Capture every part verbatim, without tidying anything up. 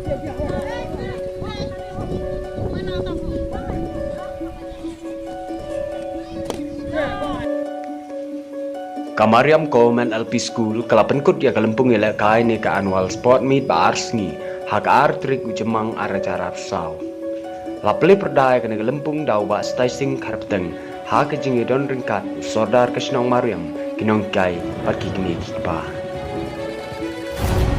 Ka Mariam Government L P School ka la pynkut ïa ka lympung ïalehkai ne ka Annual Sport Meet ba ar sngi ha ka ar tarik u Jymmang ar hajar arphew saw. La plie pyrda ïa kane ka lympung da u Bah Stai Singh Kharpteng ha ka jingïadon ryngkat u Sordar ka shnong Mariam, ki nonghikai bad ki kmie ki kpa.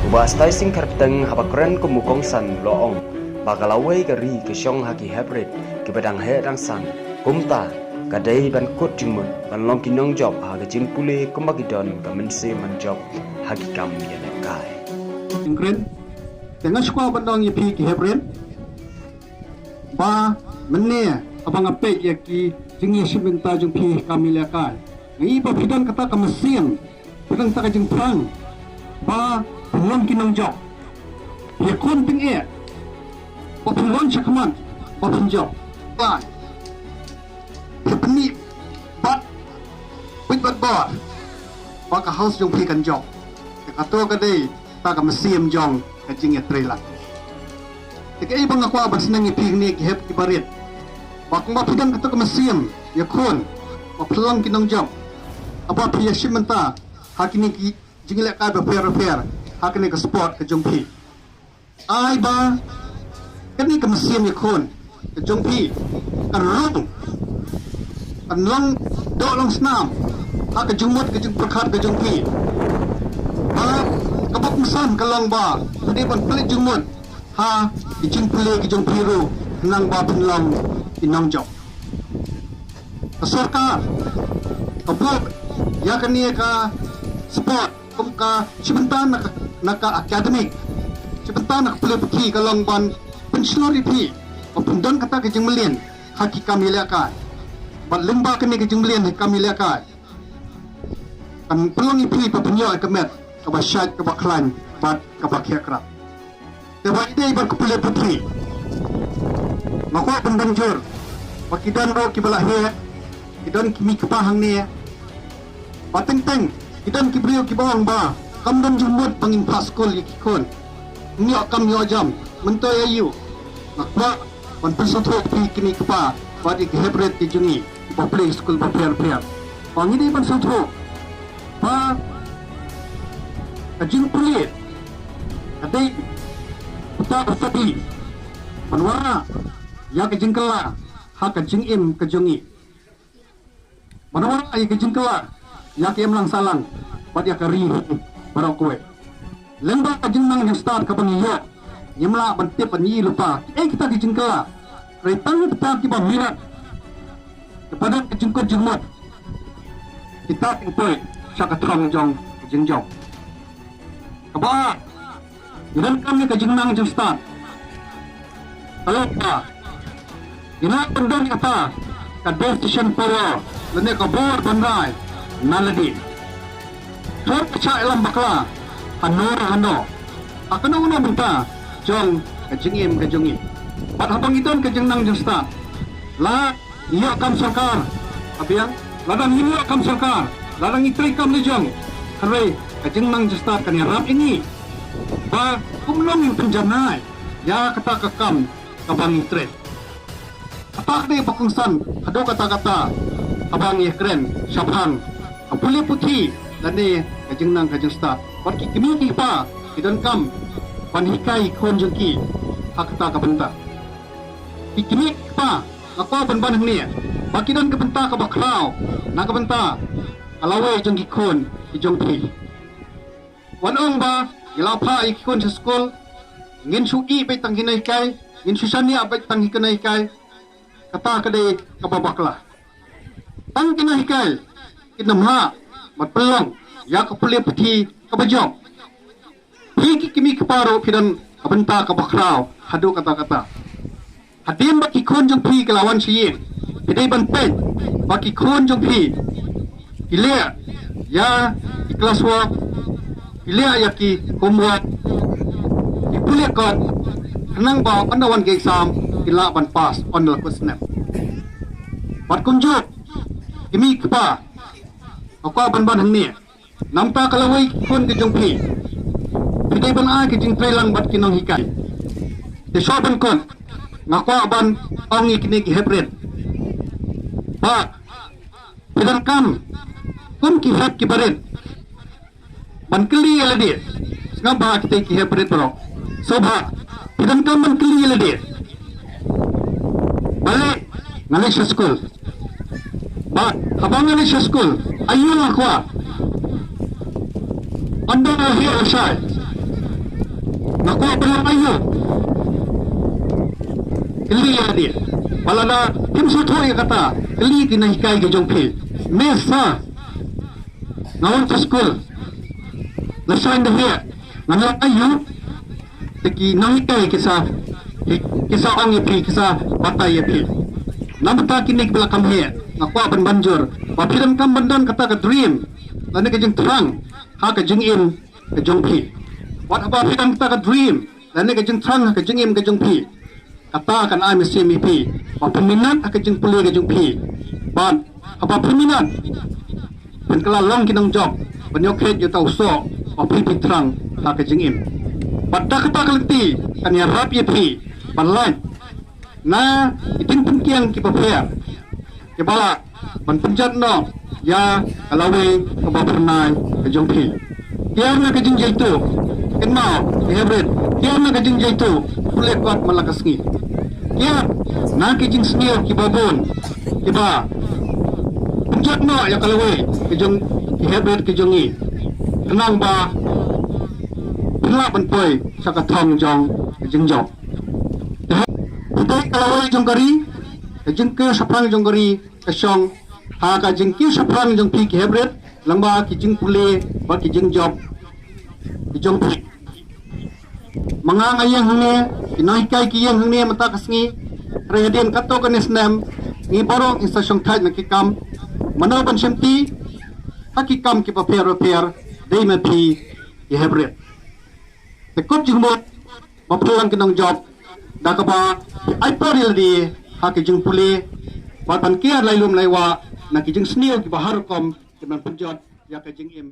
U Bah Stai Singh Kharpteng haba kren kum u kongsan u la ong ba ka lawei ka ri ka shong ha ki hep rit kiba dang heh dang san, kumta ka dei ban kut jingmut ban long ki nongjop ha ka jingpule kumba ki don ka mynsiem ban jop ha ki kam ïalehkai. Jingkren, te nga sngewkwah ban ong ïa phi ki hep rit ba mynne haba nga peit ïa ki jingïashim bynta jong phi ha kam ïalehkai, nga i ba phi don kata ka mynsiem, phi don kata ka jingpyrshang ba phin long ki nongjop. Phi khun tyngeh ba phin wan shakhmat ba phin jop. Lai, phi pyni bad phi bad bor ba ka haus jong phi kan jop. Te kato ka dei kata ka mynsiem jong ka jingïatreilang. Te kaei ba nga kwah ban sneng ïa phi hangne ki hep kiba rit, ba kumba phi don kata ka mynsiem ïakhun ba phin long ki nongjop, haba phi ïashim bynta ha kine ki jingïalehkai bapher bapher ha kane ka sport ka jong phi, ai ba kane ka mynsiem ïakhun ka jong phi kan rung, kan long doh long snam ha ka jingmut ka jingpyrkhat ka jong phi. Ba kaba kongsan ka long ba phi dei ban pynleit jingmut ha ki jingpule ki jong phi ruh khnang ba phin long ki nongjop. Ka sorkar ka buh ïa kane ka sport kum ka shi bynta na ka, na ka academic, shi bynta na ka pule puthi, ka long ban pynshlur ïa phi ba phin don kata ka jingmlien ha ki kam ïalehkai. Bad lyngba kane ka jingmlien ha ki kam ïalehkai kan pynlong ïa phi ba phin ïoh ïa ka met kaba shait, kaba khlaiñ bad kaba khia krap. Te ba ïadei bad ka pule puthi, nga kwah ban ban jur ba ki don ruh kiba la heh, ki don ki kmie ki kpa hangne. Ba teng teng ki don ki briew kiba ong ba kam don jingmut ba ngin phah skul ïa ki khun, ngin ïoh kam ïoh jam, mynta ïa ïu. Nga kwah ban pynsngewthuh ïa phi ki kmie ki kpa bad ïa ki hep rit ki jong ngi kiba pule skul bapher bapher, ba ngi dei ban sngewthuh ba ka jingpule ka dei uta u sadi ban wanrah ïa ka jingkylla ha ka jingim ka jong ngi. Ban wanrah ïa ka jingkylla ïa ka imlang sahlang bad ïa ka ri baroh kawei. Lyngba ka jingnang jingstad kaba ngi ïoh, ngim lah ban tip ban ïohi lypa kiei kita ki jingkylla. Hynrei tang kita kiba mirat, kiba don ka jingkut jingmut, kita kin poi sha ka thong jong ka jingjop. Kaba ar, ngi donkam ïa ka jingnang jingstad. Ka long ba ngi lah ban don kata ka decision power lane ka bor ban rai na lade. Thoh ka shah ïalam bakla hano hano, ha kano kano bynta jong ka jingim ka jong ngi. Bad haba ngi don ka jingnang jingstad, la ngi ïoh kam sorkar, ka biang, lada ngim ïoh kam sorkar, lada ngi trei kam la jong, hynrei ka jingnang jingstad kan ïarap ïa ngi ba kumno ngin pynjanai ïa kata ka kam kaba ngi trei. Kata ka dei ba kongsan haduh katta katta haba ngi ïakren shaphang ka pule puthi lane ka jingnang ka jingstad. Bad ki kmie ki kpa ki donkam ban hikai ki khun jong ki ha kata ka bynta. Ki kmie ki kpa, nga kwah ban ban hangne ba ki don ka bynta kaba khraw na ka bynta ka lawei jong ki khun ki jong phi. Wat ong ba ngi la phah ïa ki khun sha skul, ngin shu ïeh beit tang ki nonghikai, ngin shu shaniah beit tang ki nonghikai. Kata ka dei kaba bakla. Tang ki nonghikai kin ym lah ban pynlong ïa ka pule puthi kaba jop. Phi ki kmie ki kpa ruh phi don ka bynta kaba khraw haduh katta katta. Hadien ba ki khun jong phi ki la wan sha ïing, phi dei ban peit ba ki khun jong phi ki leh ïa ki class work, ki leh ïa ki homework, ki pule kot, khnang ba ynda wan ka exam kin lah ban pass ynda la kut snem. Bad kumjuh ki kmie ki kpa, nga kwah ban ban hangne, namar ka lawei ki khun ki jong phi, phi dei ban ai ka jingtreilang bad ki nonghikai. Shuwa ban kut, nga kwah ban ong ïa kine ki heprit ba phi donkam kum ki hep ki barit ban kylli ïa lade. Sngap bha kita ki heprit baroh. Sngap bha, phi donkam ban kylli ïa lade. Balei? Nga leit sha skul. Bad haba nga leit sha skul, aïu nga kwah? Ynda nga heh lashai, nga kwah ban long aïu? Kylli ïa lade. Bad lada phim sngewthuh ïa kata, kylli ki nonghikai ki jong phi. Mesa nga wan sha skul, lashai ynda heh, ngan long aïu? Te ki nonghikai ki sa, ki sa ong ïa phi, ki sa batai ïa phi. Namar kata kine kiba la kham heh, nga kwah ban ban jur ba phi donkam ban don kata ka dream lane ka jingthrang ha ka jingim ka jong phi. Wat haba phi don kata ka dream lane ka jingthrang ha ka jingim ka jong phi, kata kan ai mynsiem ïa phi ba phin minot ha ka jingpule ka jong phi. Bad haba phin minot, phin kylla long ki nongjop ban ïoh khet ïa uta u soh ba phi phi thrang ha ka jingim. Bad da kata ka lynti kan ïarap ïa phi ban lait na ki jingpynkiang kiba pher, kiba lah ban pynjot noh ïa ka lawei kaba phyrnai ka jong phi. Kiar na ka jingjaituh, kynmaw ki heprit, kiar na ka jingjaituh, pule kot man la ka sngi. Kiar na ki jingsniew kiba bun, kiba pynjot noh ïa ka lawei ka jong ki heprit ka jong ngi, khnang ba phin lah ban poi sha ka thong jong ka jingjop. Te haba ka lawei jong ka ri, ka jingkiew shaphrang jong ka ri ka shong ha ka jingkiew shaphrang jong phi ki heprit, lyngba ki jingpule bad ki jingjop ki jong phi. Ma nga nga ïeng hangne, ki nonghikai ki ïeng hangne mynta ka sngi. Hynrei hadien katto katne snem, ngi baroh ngin sa shongthait na ki kam. Mano ban shimti ha ki kam kiba pher ba pher, dei ma phi ki heprit. Te kut jingmut ba phi long ki nongjop da kaba phi ai por ïa lade ha ki jingpule, bad ban kiar lai lum lai wah na ki jingsniew kiba har rukom, ki ban pynjot ïa ka jingim